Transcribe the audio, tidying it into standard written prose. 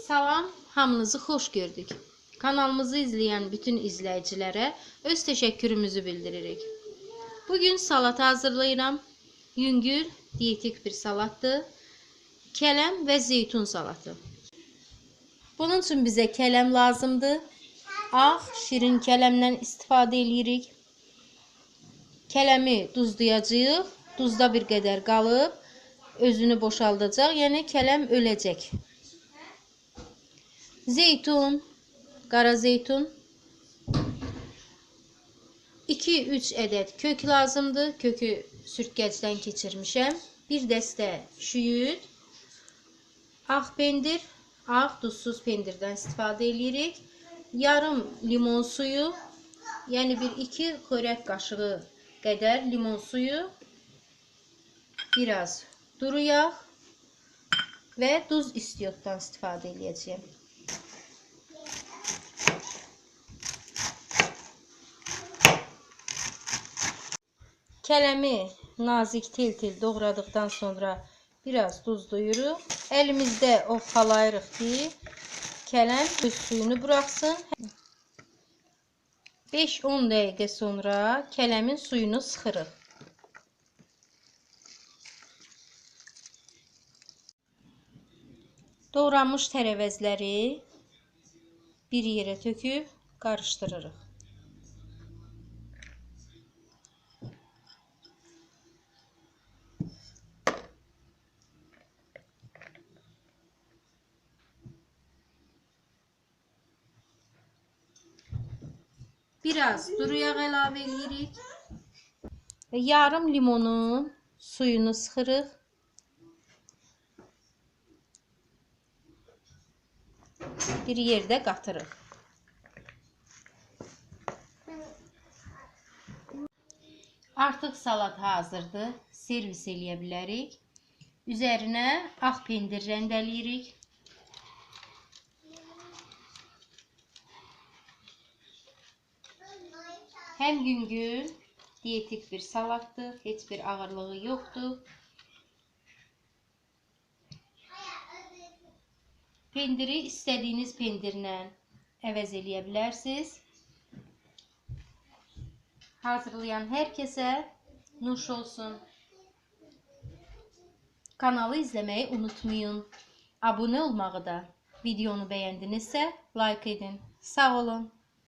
Salam, hamınızı xoş gördük. Kanalımızı izləyən bütün izləyicilərə öz təşəkkürümüzü bildiririk. Bugün salat hazırlayıram. Yüngül, dietik bir salatdır. Kələm və zeytun salatı. Bunun üçün bizə kələm lazımdır. Ağ, şirin kələmdən istifadə edirik. Kələmi duzlayacağıq. Duzda bir qədər qalıb, özünü boşaldacaq, yəni kələm öləcək. Zeytun, qara zeytun, 2-3 ədəd kök lazımdır. Kökü sürtkəcdən keçirmişəm. Bir dəstə şüyüd, ağ pendir, ağ duzsuz pendirdən istifadə edirik. Yarım limon suyu, yəni bir 2 xörək qaşığı qədər limon suyu, biraz duru yağ və duz istiotdan istifadə edəcəyəm. Kələmi nazik tel-tel doğradıqdan sonra biraz duzluyuruq. Əlimizdə ovxalayırıq ki, kələm öz suyunu buraxsın. 5-10 dəqiqə sonra kələmin suyunu sıxırıq. Doğranmış tərəvəzləri bir yerə töküb qarışdırırıq. Biraz duru yağ əlavə edirik və yarım limonun suyunu sıxırıq. Bir yerdə qatırıq. Artıq salat hazırdır. Servis eləyə bilərik. Üzərinə ağ pendir rəndələyirik. Həm yüngül, dietik bir salatdır. Heç bir ağırlığı yoxdur. Pendiri istədiyiniz pendirlə əvəz eləyə bilərsiniz. Hazırlayan hər kəsə nuş olsun. Kanalı izləməyi unutmayın. Abunə olmağı da. Videonu bəyəndinizsə like edin. Sağ olun.